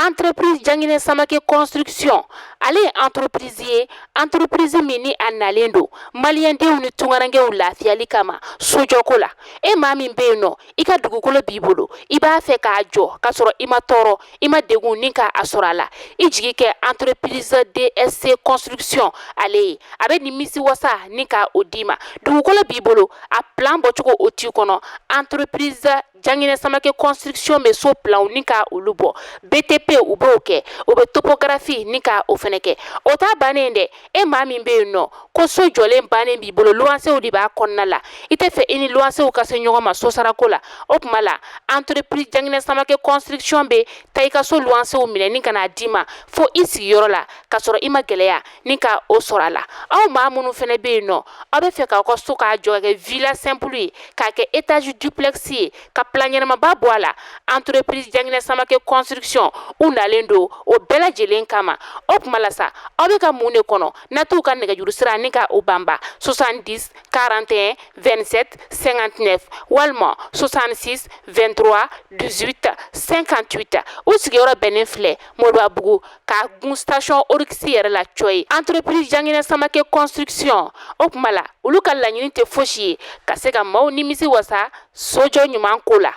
Entreprise Janginɛ Samake Construction, ale ye entreprise ye, entreprise min ni a nalen don maliyɛndenw ni tunkarankew lafiyali kama sojɔko la. E maa min bɛ yen nɔ, i ka dugukolo b'i bolo, i b'a fɛ k'a jɔ k'a sɔrɔ i ma tɔɔrɔ, i ma degun ni k'a sɔrɔ a la, i jigi kɛ entreprise DSC Construction ale ye. A bɛ nimisi wasa ni ka o d'i ma. Dugukolo b'i bolo, a plan bɔcogo o t'i kɔnɔ, entreprise Janginɛ Samake Construction bɛ so planw ni ka olu bɔ. BTP u b'o kɛ, u bɛ topographie ni ka o fɛnɛ kɛ. O t'a bannen dɛ. E maa min bɛ yen nɔ ko so jɔlen bannen b'i bolo, luwansew de b'a kɔnɔna la, i tɛ fɛ i ni luwansew ka se ɲɔgɔn ma sosarako la, o tuma la entreprise Janginɛ Samake Construction bɛ taa i ka so luwansew minɛ ni ka n'a d'i ma fo i sigiyɔrɔ la, k'a sɔrɔ i ma gɛlɛya ni ka o sɔrɔ a la. Aw maa minnu fɛnɛ bɛ yen nɔ, aw bɛ fɛ k'aw ka so k'a jɔ ka kɛ villa simple ye, k'a kɛ étage duplex ye, ka plan ɲɛnamaba bɔ a la, entreprise Janginɛ Samake Construction u nalen don o bɛɛ lajɛlen kama. O tuma la sa, aw bɛ ka mun de kɔnɔ? Na t'u ka nɛgɛjuru sira ni ka o banba 70 41 27 59 walima 66 23 18 58. U sigiyɔrɔ bɛnnen filɛ Moribabugu ka gun station Oryx yɛrɛ la cɔyi. Entreprise Janginɛ Samake Construction, o tuma la olu ka laɲini tɛ fosi ye ka se ka maaw nimisi wasa sojɔ ɲuman ko la.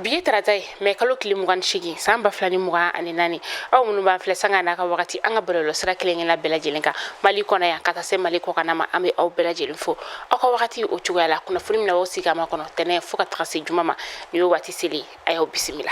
Bi ye tarata ye, mɛ kalo tile 28, san 2024. Aw minnu b'an filɛ sanga n'a ka wagati an ka bɔlɔlɔ sira kelen kelenna bɛɛ lajɛlen kan Mali kɔnɔ yan ka taa se Mali kɔkanna ma, an bɛ aw bɛɛ lajɛlen fo aw ka wagati o cogoya la. Kunnafoni min na aw sigi a kɔnɔ tɛnɛ fo ka taga se juma ma, nin ye waati seli, a y'aw bisimila.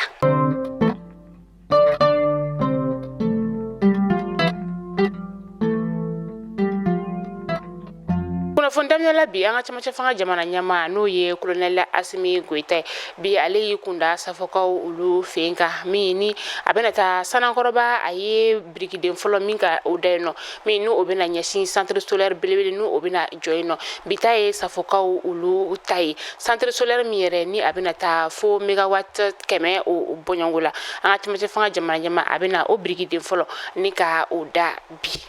Kunnafoni daminɛ la bi, an ka camancɛ fanga jamana ɲɛmaa, n'o ye kolonɛli Asimi Goyita ye, bi ale y'i kunda Safɔkaw olu fɛ yen kan min ni a bɛna taa Sanankɔrɔba. A ye birikiden fɔlɔ min ka o da yen nɔ, min n'o bɛna ɲɛsin centre solaire belebele n'o bɛna jɔ yen nɔ. Bi ta ye Safɔkaw olu ta ye, centre solaire min yɛrɛ ni a bɛna taa fo mégawatt 100 o bɔɲɔgɔnko la. An ka camancɛ fanga jamana ɲɛmaa, a bɛna o birikiden fɔlɔ ni ka o da bi.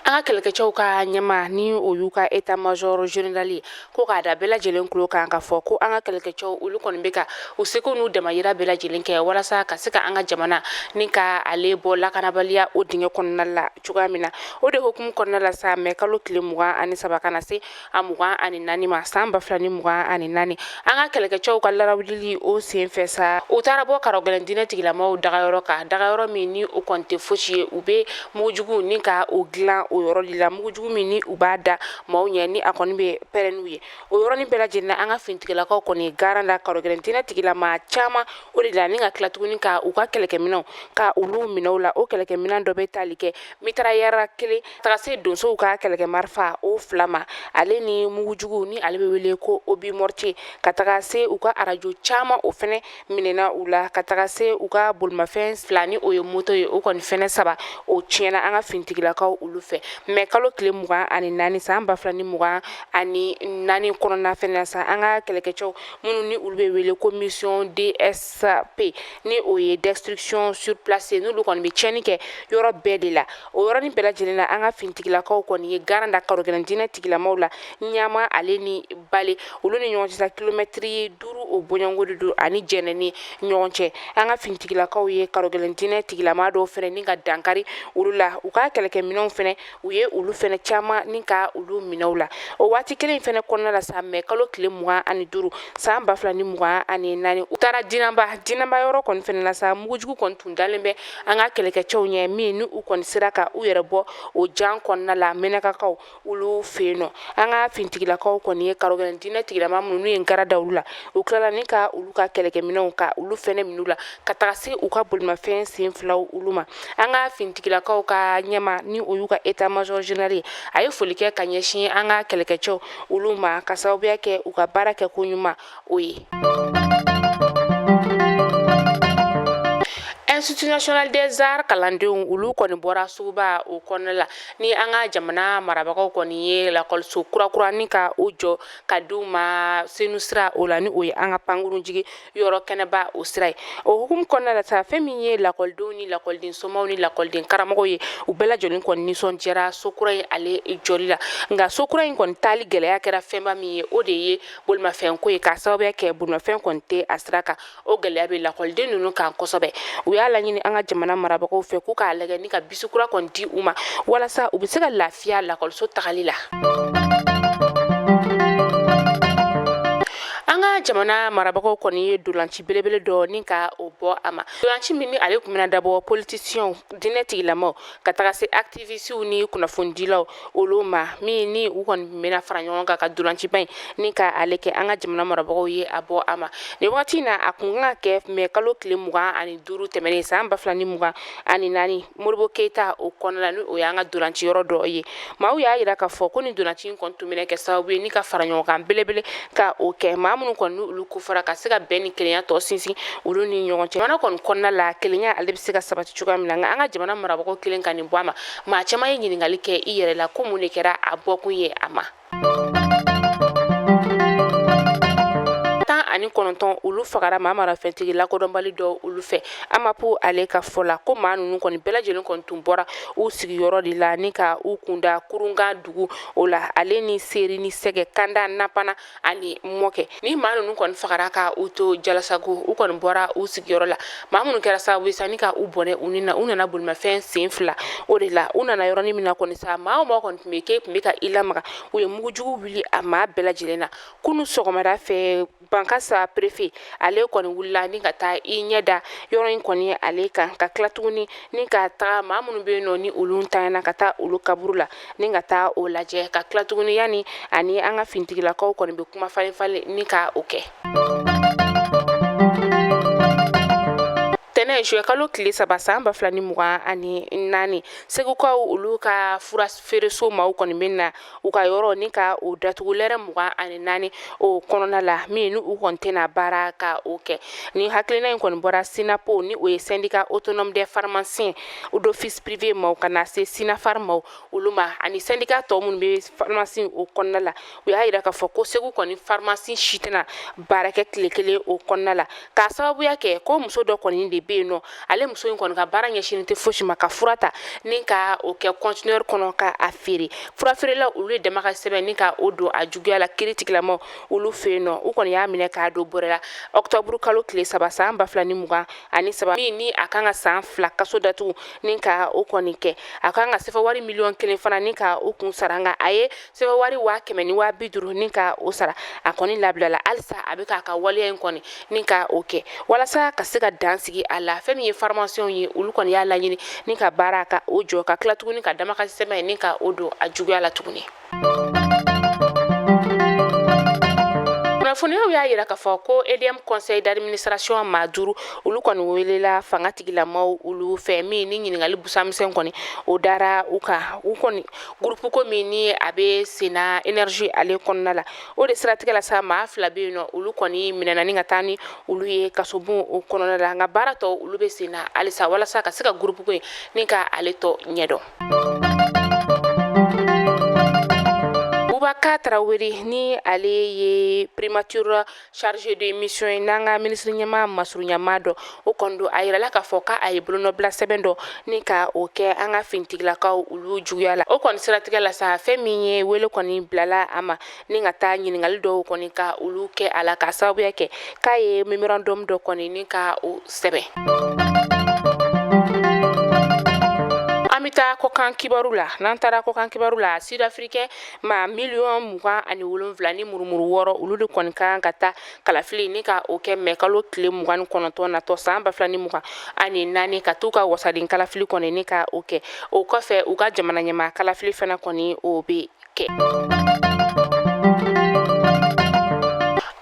An ka kɛlɛkɛcɛw ka ɲɛmaa, ni o y'u ka état major général ye, ko k'a da bɛɛ lajɛlen tulo kan k'a fɔ ko an ka kɛlɛkɛcɛw olu kɔni bɛ ka u seko n'u damayira bɛɛ lajɛlen kɛ walasa ka se ka an ka jamana ni ka ale bɔ lakanabaliya o dingɛ kɔnɔna la cogoya min na. O de hukumu kɔnɔna la sa, mɛ kalo tile 23 ka na se a 24 ma, san 2024, an ka kɛlɛkɛcɛw ka larawulili o sen fɛ sa, u taara bɔ karɔgɛlɛn diinɛ tigilamaw dagayɔrɔ kan, dagayɔrɔ min ni o kɔni tɛ fosi ye, u bɛ mugujugu ni ka o dilan o yɔrɔ de la, mugujugu min ni u b'a da maaw ɲɛ ni a kɔni bɛ pɛrɛn n'u ye. O yɔrɔnin bɛɛ lajɛlen na, an ka finitigilakaw kɔni ye garan da karɔgɛlɛn diinɛ tigilama caman o de la, ni ka tila tuguni ka u ka kɛlɛkɛminɛnw ka olu minɛ u la. O kɛlɛkɛminɛn dɔ bɛ tali kɛ mitarayɛri kelen, taga se donsow ka kɛlɛkɛ marifa o fila ma, ale ni mugujugu ni ale bɛ wele ko obus mortier, ka taga se u ka arajo caman, o fɛnɛ minɛna u la, ka taga se u ka bolimafɛn fila ni o ye moto ye, o kɔni fɛnɛ saba o tiɲɛna an ka finitigilakaw olu fɛ. Mɛ kalo tile 24, san 2024 kɔnɔna fɛnɛ sa, an ka kɛlɛkɛcɛw minnu ni olu bɛ wele ko mission DSP, ni o ye destruction sur place ye, n'olu kɔni bɛ tiɲɛni kɛ yɔrɔ bɛɛ de la, o yɔrɔnin bɛɛ lajɛlen na, an ka finitigilakaw kɔni ye garan da karɔgɛlɛn diinɛ tigilamaw la Ɲama ale ni Bale, olu ni ɲɔgɔn cɛ sa kilomɛtiri 5 o bɔɲɔgɔnko de don ani Jɛnɛ ni ɲɔgɔn cɛ. An ka finitigilakaw ye karɔgɛlɛn diinɛ tigilama dɔw fɛnɛ ni ka dankari olu la, u ka kɛlɛkɛminɛnw fɛnɛ, u ye olu fɛnɛ caman ni ka olu minɛ u la. O waati kelen in fɛnɛ kɔnɔna la sa, mɛ kalo tile 25, san 2024, u taara Dinanba yɔrɔ kɔni fɛnɛ la sa, mugujugu kɔni tun dalen bɛ an ka kɛlɛkɛcɛw ɲɛ min ni u kɔni sera ka u yɛrɛ bɔ o jan kɔnɔna la Menakakaw olu fɛ yen nɔ. An ka finitigilakaw kɔni ye karɔgɛlɛn diinɛ tigilama minnu n'u ye gara da olu la, u tilala ni ka olu ka kɛlɛkɛminɛnw ka olu fɛnɛ minɛ u la, ka taga se u ka bolimafɛn sen filaw olu ma. An ka finitigilakaw ka ɲɛmaa, ni o y'u ka état major général ye, a ye foli kɛ ka ɲɛsin an ka kɛlɛkɛcɛw olu ma ka sababuya kɛ u ka baara kɛ ko ɲuman o ye. Institut national des arts kalandenw olu kɔni bɔra suguba o kɔnɔna la ni an ka jamana marabagaw kɔni ye lakɔliso kurakura ni ka o jɔ ka di u ma Senu sira o la, ni o ye an ka pankurun jigin yɔrɔ kɛnɛba o sira ye. O hukumu kɔnɔna la sa, fɛn min ye lakɔlidenw ni lakɔliden somaw ni lakɔliden karamɔgɔw ye, u bɛɛ lajɛlen kɔni nisɔndiyara so kura in ale jɔli la. Nka so kura in kɔni taali gɛlɛya kɛra fɛnba min ye, o de ye bolimafɛnko ye, k'a sababuya kɛ bolimafɛn kɔni tɛ a sira kan. O gɛlɛya bɛ lakɔliden ninnu kan kosɛbɛ. U y'a laɲini an ka jamana marabagaw fɛ k'u k'a lajɛ ni ka bisi kura kɔni di u ma, walasa u bɛ se ka lafiya lakɔliso tagali la. An ka jamana marabagaw kɔni ye dolanci belebele dɔ ni ka o bɔ a ma, dolanci min ni ale tun bɛna dabɔ politisiyɛnw, diinɛ tigilamaw, ka taga se activisiw ni kunnafonidilaw olu ma, min ni u kɔni bɛna fara ɲɔgɔn kan ka dolanciba in ni ka ale kɛ. An ka jamana marabagaw ye a bɔ a ma nin wagati in na. A kun kan ka kɛ mɛ kalo tile 25 tɛmɛnen san 2024 Modibo Keyita o kɔnɔna la, ni o y'an ka dolanci yɔrɔ dɔ ye. Maaw y'a jira k'a fɔ ko ni dolanci in kɔni tun bɛna kɛ sababu ye ni ka fara ɲɔgɔn kan belebele ka o kɛ, maa minnu kɔni ni olu kofɔra, ka se ka bɛn ni kelenya tɔ sinsin olu ni ɲɔgɔn cɛ. Jamana kɔni kɔnɔna la, kelenya ale bɛ se ka sabati cogoya min na. Nka an ka jamana marabagaw kelen ka nin bɔ a ma, maa caman ye ɲininkali kɛ i yɛrɛ la ko mun de kɛra a bɔkun ye a ma. 19 olu fagara maa marafɛntigi lakodɔnbali dɔw olu fɛ. AMAP ale ka fɔ la ko maa ninnu kɔni bɛɛ lajɛlen kɔni tun bɔra u sigiyɔrɔ de la ni ka u kunda Kurungan dugu o la, ale ni Seri ni Sɛgɛ, Kanda, Napana ani Mɔkɛ. Ni maa ninnu kɔni fagara ka u to Jalasago, u kɔni bɔra u sigiyɔrɔ la. Maa minnu kɛra sababu ye sa ni ka u bɔnɛ u ni na, u nana bolimafɛn sen fila o de la. U nana yɔrɔnin min na kɔni sa, maa o maa kɔni tun bɛ k'e tun bɛ ka i lamaga, u ye mugujugu wuli a maa bɛɛ lajɛlen na. Kunun sɔgɔmada fɛ, Bankasa préfet ale kɔni wulila ni ka taa i ɲɛ da yɔrɔ in kɔni ale kan, ka tila tuguni ni ka taga maa minnu bɛ yen nɔ ni olu ntanyana, ka taa olu kaburu la ni ka taa o lajɛ, ka tila tuguni yanni ani an ka finitigilakaw kɔni bɛ kuma falen falen ni ka o kɛ. Tɛnɛn juillet kalo tile 3 san 2024, Segukaw olu ka fura feereso maaw kɔni bɛ na u ka yɔrɔ ni ka o datugu lɛrɛ 24 o kɔnɔna la, min ni u kɔni tɛna baara ka o kɛ. Ni hakilina in kɔni bɔra SYNAPO, ni o ye syndicat autonome des pharmaciens d'office privé maaw, ka na se SYNAPHAR maaw olu ma, ani syndicat tɔ minnu bɛ pharmacie o kɔnɔna la. U y'a jira k'a fɔ ko Segu kɔni pharmacie si tɛna baara kɛ tile kelen o kɔnɔna la, k'a sababuya kɛ ko muso dɔ kɔni de bɛ yen nɔ. Ale muso in kɔni ka baara ɲɛsinnen tɛ fosi ma ka fura ta ni ka o kɛ conteneur kɔnɔ ka a feere. Furafeerelaw olu ye dama ka sɛbɛn ni ka o don a juguya la kiiritigilamaw olu fɛ yen nɔ. U kɔni y'a minɛ k'a don bɔrɛ la octobre kalo tile 3 san 2023, min ni a kan ka san 2 kaso datugu ni ka o kɔni kɛ. A kan ka sefa wari miliyɔn 1 fana ni ka o kun sara, nka a ye sefa wari 100 ni 50 ni ka o sara. A kɔni labilala. Halisa a bɛ k'a ka waleya in kɔni ni ka o kɛ walasa ka se ka dan sigi a la. Fɛn min ye pharmaciens ye, olu kɔni y'a laɲini ni ka baara ka o jɔ, ka tila tuguni ka damakasi sɛbɛn ni ka o don a juguya la tuguni. Kunnafoniyaw y'a jira k'a fɔ ko EDM conseil d'administration maa 5 olu kɔni welela fanga tigilamaw olu fɛ, min ni ɲininkali busamisɛn kɔni o dara u kan. U kɔni groupe ko min ni a bɛ senna énergie ale kɔnɔna la, o de siratigɛ la sa, maa 2 bɛ yen nɔ, olu kɔni minɛna ni ka taa ni olu ye kasobon o kɔnɔna la. Nka baara tɔ olu bɛ senna halisa walasa ka se ka groupe ko in ni ka ale tɔ ɲɛdɔn. Bubakar Tarawele, ni ale ye primature chargé de mission ye n'an ka minisiri ɲɛmaa masurunya dɔ o kɔni don, a yirala k'a fɔ k'a ye bolonɔbila sɛbɛn dɔ ni ka o kɛ an ka finitigilakaw olu juguya la. O kɔni siratigɛ la sa, fɛn min ye wele kɔni bilala a ma ni ka taa ɲininkali dɔw kɔni ka olu kɛ a la, k'a sababuya kɛ k'a ye mémorandum dɔ kɔni ni ka o sɛbɛn. An bɛ taa kɔkan kibaru la. N'an taara kɔkan kibaru la, sud africain maa miliyɔn 27 ni murumuru 6, olu de kɔni ka kan ka taa kalafili ni ka o kɛ mɛ kalo tile 29 natɔ san 2024, ka t'u ka wasaden kalafili kɔni ni ka o kɛ. O kɔfɛ, u ka jamana ɲɛmaa kalafili fana kɔni o bɛ kɛ.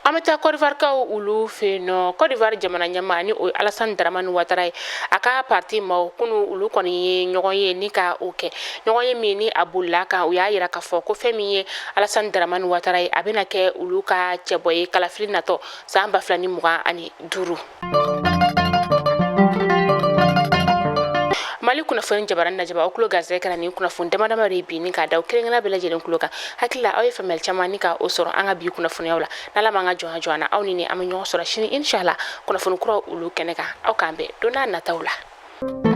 An bɛ taa Kɔdiwarikaw olu fɛ yen nɔ. Kɔdiwari jamana ɲɛmaa, ni o ye Alasani Daramani Watara ye, a ka parti maaw kunu olu kɔni ye ɲɔgɔn ye ni ka o kɛ, ɲɔgɔn ye min ni a bolila kan. U y'a yira k'a fɔ ko fɛn min ye Alasani Daramani Watara ye, a bɛna kɛ olu ka cɛbɔ ye kalafili natɔ san 2025. Mali kunnafoni jabarani lajɛba, aw tulo garisɛgɛ kɛra nin kunnafoni dama dama de bi ni k'a da kelen kelenna bɛɛ lajɛlen tulo kan. Hakili la, aw ye faamuyali caman ni ka o sɔrɔ an ka bi kunnafoniyaw la. N'Ala m'an ka jɔnya jɔ an na, aw ni ne, an bɛ ɲɔgɔn sɔrɔ sini, inshallah, kunnafoni kuraw olu kɛnɛ kan. Aw k'an bɛn don n'a nataw la.